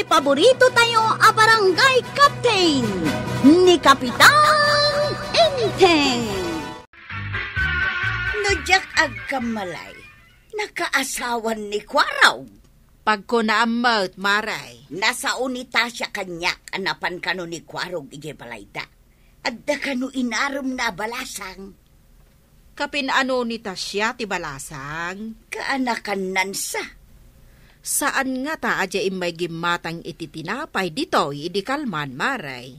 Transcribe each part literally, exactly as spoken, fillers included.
Paborito tayo a barangay captain, ni Kapitan Enteng. No diak agkammalay, nakaasawan ni Kuarog. Pagkunaam met, Maray. Nasao ni Tasha kaniak a napan kano ni Kuarog idiay balayda. Adda kano inaremna a balasang. Kapin-ano ni Tasha ti balasang? Kaanakannansa. Saan ngata a diay immay gimmatang iti tinapay ditoy idi kalman, Maray?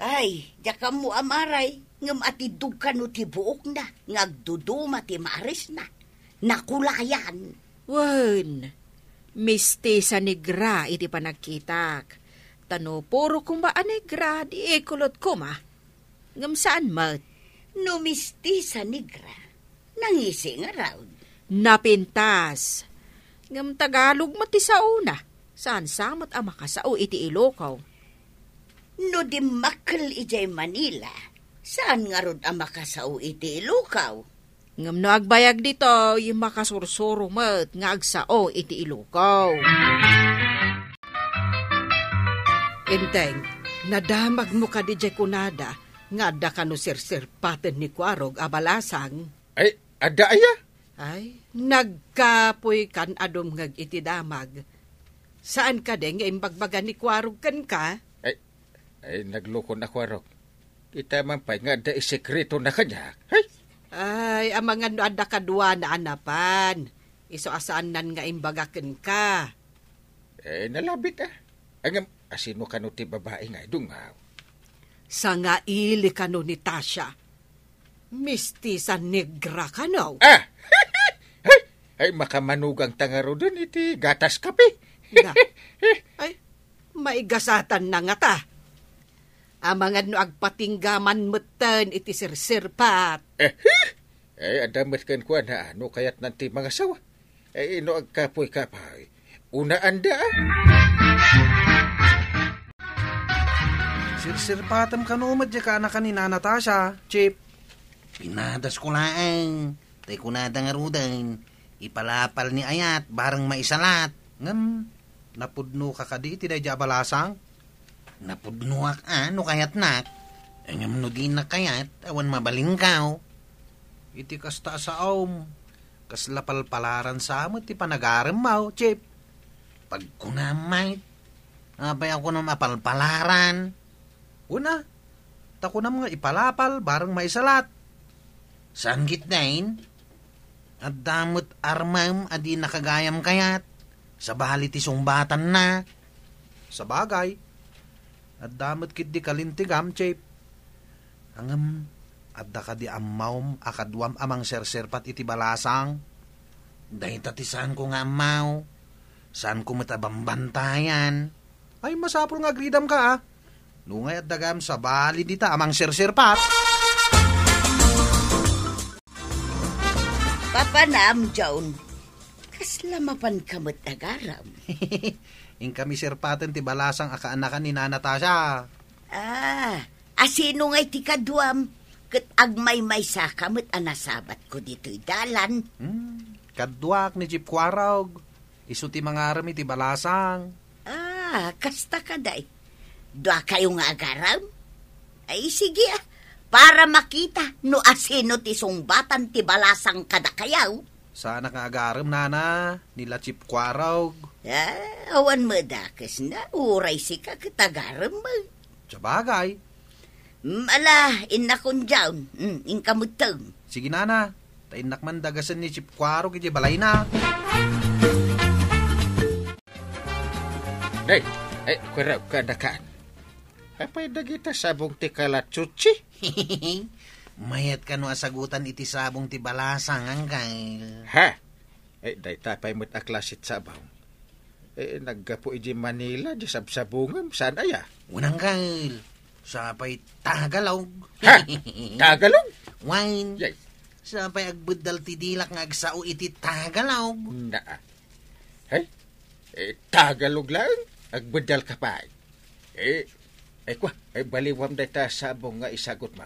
Ay, diak ammo a, Maray, ngem atiddog kano ti buokna nga agduduma ti maarisna. Nakulayan. Wen, mistisa negra iti panagkitak. Ta no puro koma a negra, di ikulot koma. Ngem saan met. No mistisa negra, nangisi ngarud. Napintas. Ngem Tagalog met ti saona. Saan sa met a makasao iti Ilocao. No dimmakkel idiay Manila, saan ngarud a makasao iti Ilocao? Ngem no agbayag ditoy, makasursuro met nga agsao iti Ilocao. Enteng, nadamagmo kadi diay kunada nga adda kano sirsirpaten ni Kuarog a balasang? Ay, adda aya? Ay, nagkapoy kan a dumngeg iti damag. Saan kadi nga imbagbaga ni Kuarog kenka? Ay, ay, naglukon a Kuarog. Kita man pay nga adda isekretona kaniak. Ay! Ay, amangan no adda kaduana a napan. Isu a saannan nga imbaga kenka. Eh, nalabit, ah. Ngem, asino kano ti babai nga idungaw? Sangaili kano ni Tasha. Mistisa negra kano? Ah! Ay, ay, makamanugang ta ngaruden iti gatas kape. Na. Ay, maigasatan na ngata. Amangan no agpatinggaman metten iti sirsirpat. Eh, eh, adda met kenkuana, no kayatnan ti mangasawa. Eh, no agkapoy-kapoy, unaanda, ah. Sirsirpatem kano met diay kaanakan ni Nana Tasha, Chip. Pinadasko laeng, tay kunada ngaruden, ipalapal ni ayat, bareng maisalat. Ngem, napudnoka kadi iti daydiay a balasang? Napudnoak a no kayatnak. Ngem no dinak kayat, awan mabalinkaw. Iti kasta a saom, kasla palpalaran sa met ti panagaremmo, Chip. Pagkunam met, apay a kunam a palpalaran? Wen a, ta kunam nga ipalapal, bareng maisalat. Saan ketdin? Adda met armem a di nakagayam kayat, sabali ti sungbatanna. Sabagay, adda met ketdi kalintegam, Chip. Ngem, adda kadi ammom a kaduam a mangserserpat iti balasang? Dayta ti saanko nga ammo. Saanko met a bambantayan. Ay, masapul nga agridamka, a. Nungay adda gayam sabali dita a mangserserpat. Papanam, John. Kasla mapanka met agarem? Inkami serpaten ti balasang a kaanakan ni Nana Tasha. Ah, asino ngay ti kaduam? Ket agmaymaysaka met a nasabatko ditoy dalan. Hmm, kaduak ni Chip Kuarog. Isu ti mangarem iti balasang. Ah, kasta kadi. Duakayo nga agarem? Ay, sige, a. Para makita no asino ti sungbatan ti balasang kadakayo. Saanak nga agarem, nana, ni la Chip Kuarog. Ah, awan met dakesna, uray sika ket agarem. Sabagay. Mm, ala, innakon diaon. Mm, inka metten. Sige, nana. Ta innak man dagasen ni Chip Kuarog iti balayna. Nay, ay, Kuarog, kaanakan. Apay dagita sabong ti kalatsutsi? Mayat kano a sagutan iti sabong ti balasang, Angkel. Ha? Eh, dayta pay met a klase ti sabong. Eh, naggapu iti Manila, di sabsabongem, saan aya? Wen, Angkel. Sapay Tagalog. Ha? Tagalog? Wen. Yay. Sapay agbeddal ti dilak nga agsao iti Tagalog. Naa. Hey? Eh, Tagalog laeng? Agbeddalka pay. Eh, ay kwa, ay baliwam dayta sabong nga isagutmo.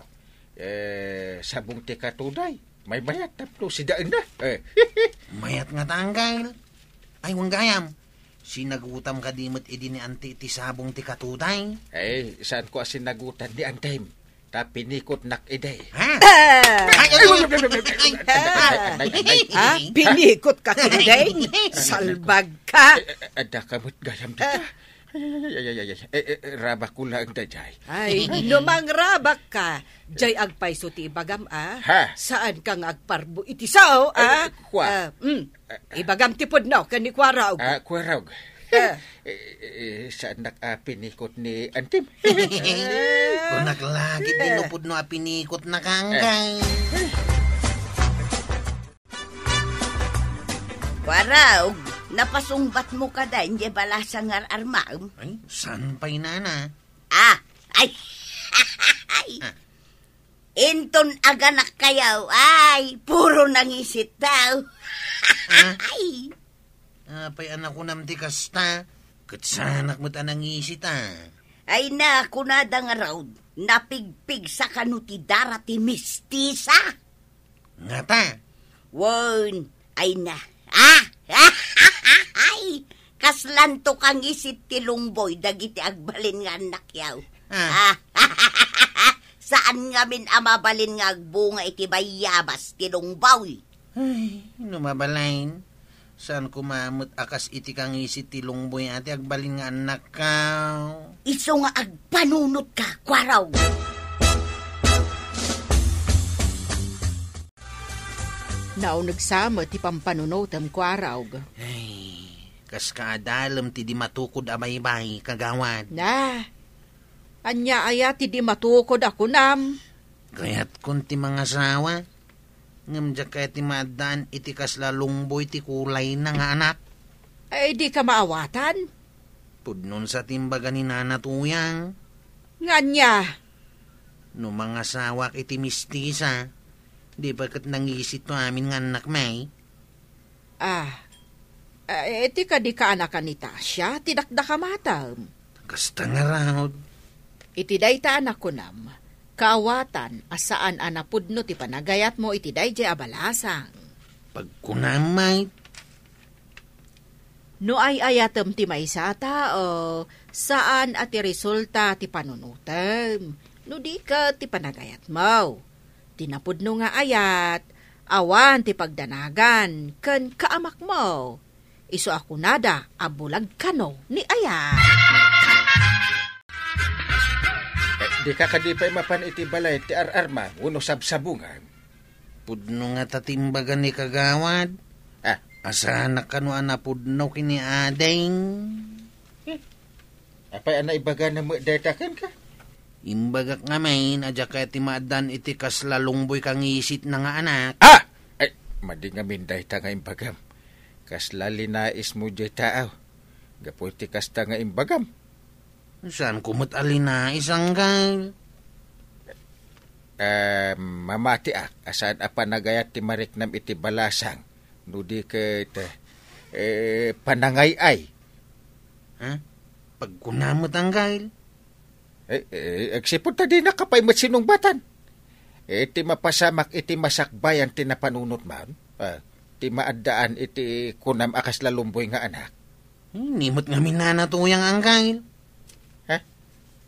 Eh, sabong ti katuday. Maymayat tapno sidaenna. Eh. Mayat ngata, Angkel. Ay, wen gayam. Sinagutam kadi met idi ni Anti ti sabong ti katuday? Ay, saanko a sinagutan ni Antim. Ta pinikotnak idi. Ha? Ah! Ay, ay, ay, ay, ay, ay, ay, ay, ay, ay. Ha? Pinikot ka, Tinday? Salbag ka. Eh, eh, adda ka met gayam dita. Ay, ay, ay, ay, ay. Eh, eh, eh, rabak ko lang, Dayjay. Ay, no mangrabak ka, jay agpayso ti ibagam, ah. Ha? Saan ka nga agparbo iti sao, ah? Ay, kua. Ah, mm. Ibagam ti pudno ken ni Kuarog. Ah, Kuarog. Ah. Eh, eh, eh, saannak a pinikot ni Antim? Kunak lagi, di no pudno a pinikot na kangkay. Kuarog, napasungbat mo ka dain, di balasang ngar-armaem? Ay, saan pay nana? Ah, ay, ay, ah. Inton aganak kayo, ay, puro nangisit daw. Ah? Ay. Apay a nakunam ti kasta? Ket saanak met a nangisit, ah. Ay na, kunada ngarud, napigpigsa kano ti dara ti mistisa? Ngata? Wen, ay na. Ah! Ay! Kaslanto kangisit ti lungboy dagiti agbalin nga annakyaw. Ah. Saan ngamin a mabalin nga agbunga iti bayabas ti lungboy? Ay, no mabalin, saan koma met a kas iti kangisit ti lungboy a ti agbalin nga annakkaw. Isu nga agpanunot ka, Kuarog. Nauneg sa met ti pampanunotem, Kuarog. Ay, kas kaadalem ti di matukod a baybay, kagawad. Na, ania aya ti di matukod a kunam? Kayatkon ti mangasawa, ngem diak kayat ti maaddaan iti kasla lungboy ti kulayna nga anak. Ay, di ka maawatan? Pudnon sa ti imbaga ni Nana Tuyang. Nga ania? No mangasawak iti mistisa, di pay ket nangisit to amin nga annakmi. Ah, eh, ti kadi kaanakan ni Tasha, ti dakdakamatem. Kasta ngarud. Iti dayta a nakunam, kaawatan a saan a napudno ti panagayatmo iti daydiay a balasang. Pagkunam, Mike. No ay-ayatem ti maysa a tao, saan a ti resulta ti panunotem, no di ket ti panagayatmo. Ti napudno nga ayat, awan ti pagdanagan ken kaamakmo. Isu a kunada a bulag kano ni ayat. Eh, di ka kadi pay mapan iti balay ti ar-arma wenno sabsabungan? Pudno ngata ti imbaga ni kagawad. Ah. Asanak kano a napudno ken ni ading. Hmm. Apay a naibagana met dayta kenka? Imbagak ngamin a diak kayat ti maaddaan iti kasla lungboy kangisitna nga anak. Ah! Ay, madi ngamin dayta nga imbagam. Kasla linaismo diay taaw. Gapu iti kasta nga imbagam. Saanko met a linais, Anggal. Eh, mamatiak a saan a panagayat ti mariknam iti balasang, no di ket, eh, panangay-ay. Ha? Pagkunam met, Anggal? Eh, eh, agsipud ta dinaka pay met sinungbatan. Eh, ti mapasamak iti masakbayan ti napanunotmon, ah, ti maaddaan iti kunam a kasla lungboy nga anak. Hmm, ni met ngamin nanatuyang, Anggal. Ha?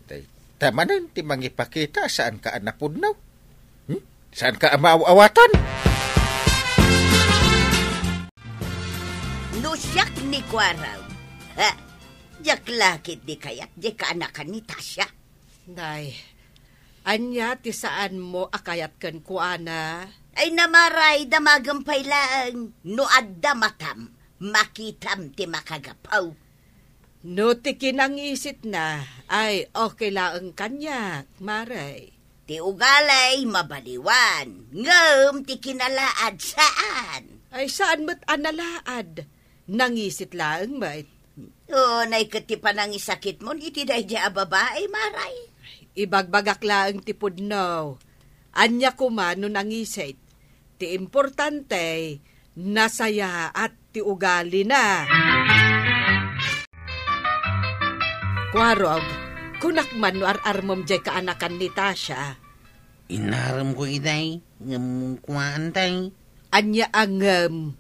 Dayta manen ti mangipakita a saanka a napudno? Hmm? Saanka a maaw-awatan? No siak ni Kuarog, ha? Diak la ketdi kayat diay kaanakan ni Tasha. Nay, ania ti saanmo a kayat kenkuana? Ay, Maray, damagem pay laeng. No adda matam, makitam ti makagapu. No ti kinangisitna, ay, okay laeng kaniak, Maray. Ti ugali, mabaliwan. Ngem ti kinalaad, saan. Ay, saan met a nalaad? Nangisit laeng met. Unay ket ti panangisakitmon iti daydiay a babai, Maray. Ibagbagak laeng ti pudno. Ania koma no nangisit? Ti importante, nasayaat ti ugalina. Kuarog, kunak man no ar-armem diay kaanakan ni Tasha. Inaremko itay, ngem kuan tay. Ania a ngem?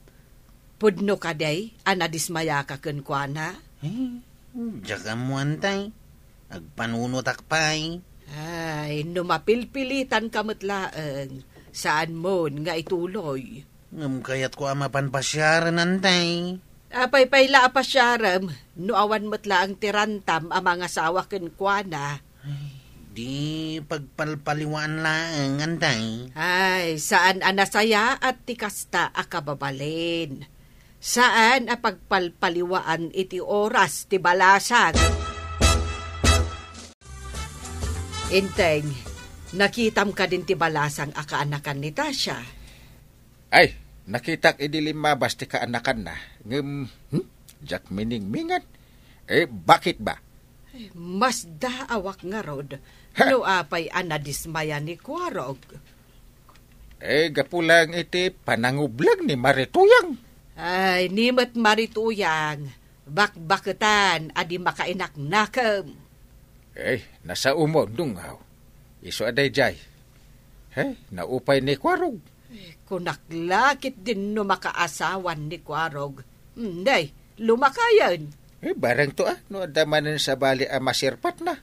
Pudno kadi a nadismayaka kenkuana? Ay, diak ammo, Antay. Agpanunotak pay. Ay, no mapilpilitanka met laeng, saanmon nga ituloy. Ngem kayatko a mapan pasiaren, Antay. Apay pay la a pasiarem, no awan met laeng ti rantam a mangasawa kenkuana? Ay, di pagpalpaliwaan laeng, Antay. Ay, saan a nasayaat ti kasta a kababalin. Saan a pagpalpaliwaan iti oras ti balasang. Enteng, nakitam kadin ti balasang a kaanakan ni Tasha? Ay, nakitak idi limmabas ti kaanakanna. Ngem, hmm? Diak miningmingan. Eh, bakit ba? Ay, masdaawak ngarud. Ha? No apay a nadismaya ni Kuarog? Eh, gapu lang iti panangublag ni Marituyang. Ay, ni met Marituyang, bakbaketan a di makainaknakem. Eh, nasaomo, dungaw. Isu a daydiay. He, naupay ni Kuarog. Eh, kunak la ketdin no makaasawan ni Kuarog. Hmm, day, lumakayen. Eh, bareng to, ah, no adda manen sabali a masirpatna.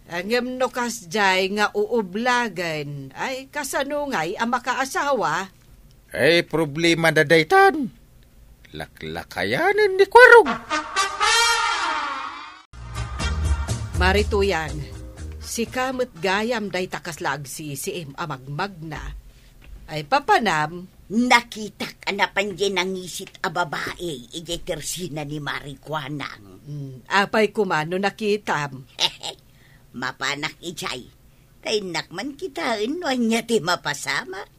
Ngem no kasdiay nga uublagen, ay kasano ngay a makaasawa? Ay, problema da daytan. Laklakayanen ni Kuarog. Marituyang, sika met gayam dayta kasla agsisiim a magmagna. Ay, papanam? Nakitak a napan diay nangisit a babai idiay tersina ni Mari Kuanang. Hmm, apay koma no nakitam? Mapanak idiay. Ta innak man kitaen no ania ti mapasamak.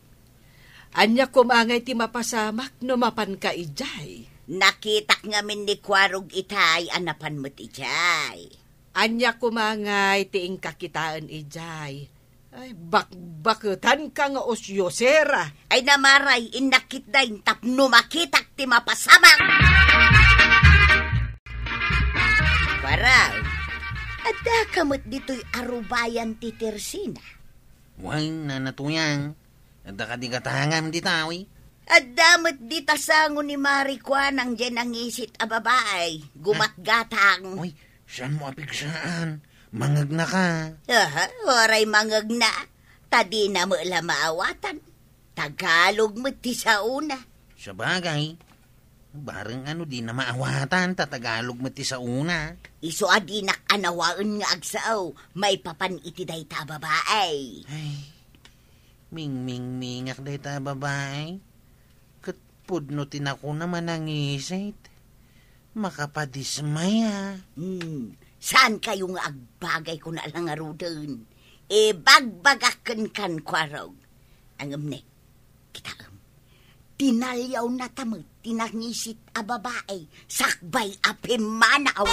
Ania koma ngay ti mapasamak no mapanka idiay? Nakitak ngamin ni Kuarog itay a napan met idiay. Ania koma ngay ti inka kitaen idiay? Ay, bakbaketanka nga usyosera. Ay, namaray, innak ketdin tapno makitak ti mapasamak. Kuarog, addaka met ditoy a rubayan ti tersina? Wen, Nana Tuyang, adda kadi gatangam dita, wi? Adda met dita sango ni Mari Kuanang diay nangisit a babai, gumatgatang. Uy, saanmo a pigsaan? Mangegnaka. Aha, uray mangegna. Ta dina met la maawatan. Tagalog met ti saona. Sabagay, bareng no dina maawatan, ta Tagalog met ti saona. Isu a dinak anawaen nga agsao maipapan iti dayta a babai. Ay, mingmingmingak dayta a babai. Ket pudno ti nakuna manangisit. Makapadismaya. Hmm, saankayo nga agbagay kuna la ngaruden? Ibagbagak kenkan, Kuarog. Ngem ne, kitaem. Tinaliawnata met ti nangisit a babai sakbay a pimmanaw.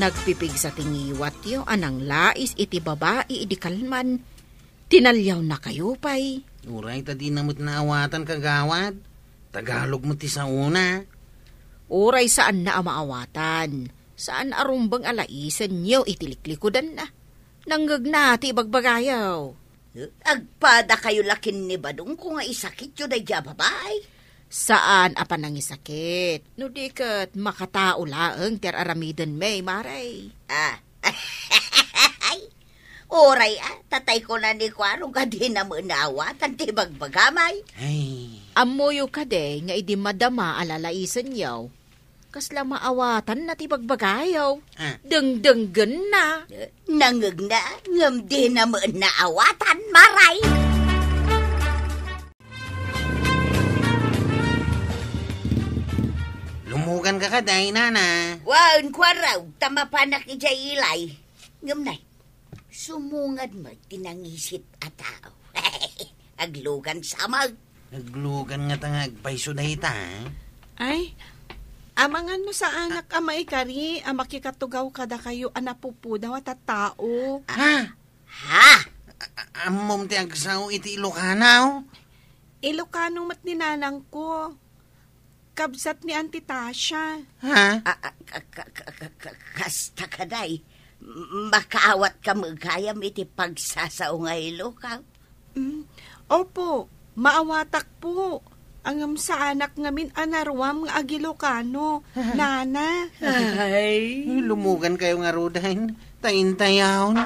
Nagpipigsa ti ngiwatyo a nanglais iti babai idi kalman. Tinaliawnakayo pay. Uray ta dina met naawatan, kagawad. Tagalog met ti saona. Uray saanna a maawatan, saan a rumbeng a laisenyo iti liklikudanna. Nangngegna ti ibagbagayo. Agpadakayo la ken ni badongko nga isakityo daydiay a babai? Saan a panangisakit, no di ket makatao laeng ti ar-aramiden, May, Maray. Ah. Uray, ah, tatay ko na ni Kuarog a dina met naawatan ti bagbagamay. Ay. Ammoyo kadi nga idi madama a lalaisenyo, kasla maawatanna ti bagbagayo. Ah. Dengdenggenna. Eh, nangngegna, ngem dina met naawatan, Maray. Lumuganka kadi, nana. Wen, Kuarog, ta mapanak idiay ilay. Ngem nay, sumungad met ti nangisit a tao. Aglugan sa met. Aglugan ngata nga agpayso dayta, eh. Ay, amangan no saanak a maikari a makikatugaw kadakayo a napupudaw a tattao. Ha? Ha? A-, a-, ammom ti agsao iti Ilocano? Ilocano met ni nanangko. Kabsat ni Auntie Tasha. Ha? A-, a-, ka-, ka-, ka-, ka-, ka-, kasta kadi. M-, makaawatka met gayam iti pagsasao nga Ilokaw? Mm. Opo, maawatak po. Ngem saanak ngamin a naruam nga agIlokano, nana. Ay. Lumugankayo ngaruden, ta intayon.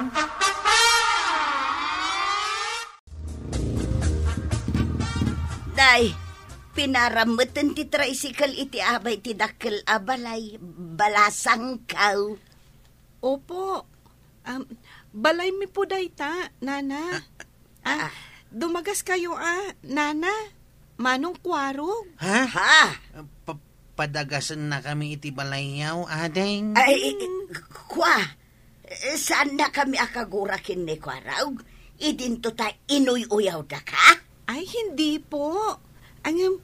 Day, pinaram metten ti tricycle iti abay ti dakkel a balay, balasangkaw. Opo. Um, balaymi po dayta, nana. Ah, ah. Dumagaskayo a, nana. Manong Kuarog? Ha? Ha? Pa-, padagasennakami iti balayyaw, ading. Ay, i-, i-, kua, saannakami a kagura ken ni Kuarog? Idinto ta inuy-uyawdaka? Ay, hindi po. Ngem,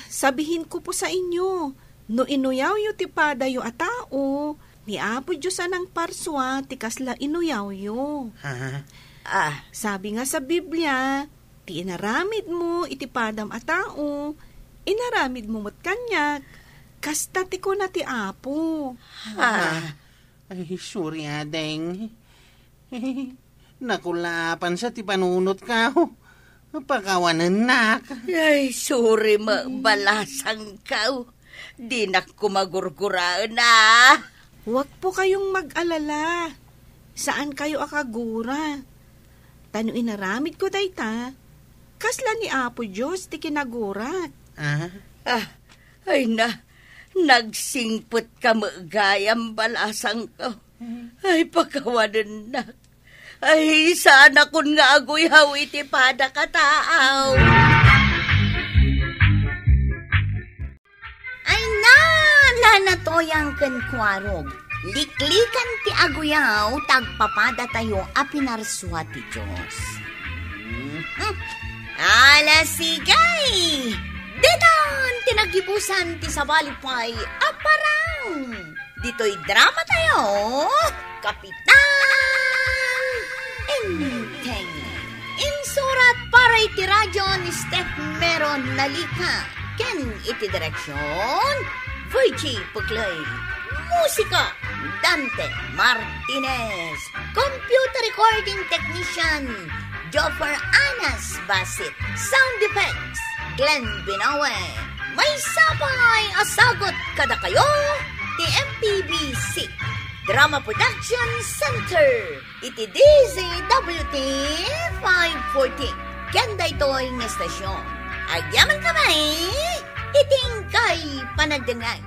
sabihinko po sa inyo, no inuyawyo ti padayo a tao, ni Apo Dios a nangparsua ti kasla inuyawyo. Ha? Ah. Sabi nga sa Biblia, "Ti inaramidmo iti padam a tao, inaramidmo met kaniak." Kasta ti kuna ti Apo. Ha? Ay, sorry, ading. Nakulaapansa ti panunotkaw. Pakawanennak. Ay, sorry, ma-, balasangkaw. Dinak koma gurguraen, a. Huwag po kayong mag-alala. Saankayo a kagura. Ta no inaramidko dayta, kasla ni Apo Dios ti kinagurak. Ah? Ah, ay na, nagsingpetka met gayam, balasangkaw. Mhm. Ay, pakawanennak. Ay, saanakon nga aguyhaw iti padak a taaw. Ay na, Nana Toyang ken Kuarog, liklikan ti aguyawtayo, agpapadatayo a pinarsua ti Dios. Hmm. Ala, sige! Ditan ti nagibusan ti sabali pay a parang. Ditoy dramatayo, Kapitan Enteng. Insurat para iti radio ni Steph Mero Nalica. Ken iti direksion, Virgie Puclay. Musika, Dante Martinez. Computer recording technician, Joffer Anas Basit. Sound effects, Glenn Binawe. Maysa pay a sagut kadakayo ti M P B C Drama Production Center iti D Z W T five forty. Ken daytoy nga estasion, agyamankami iti inkay panagdengngeg.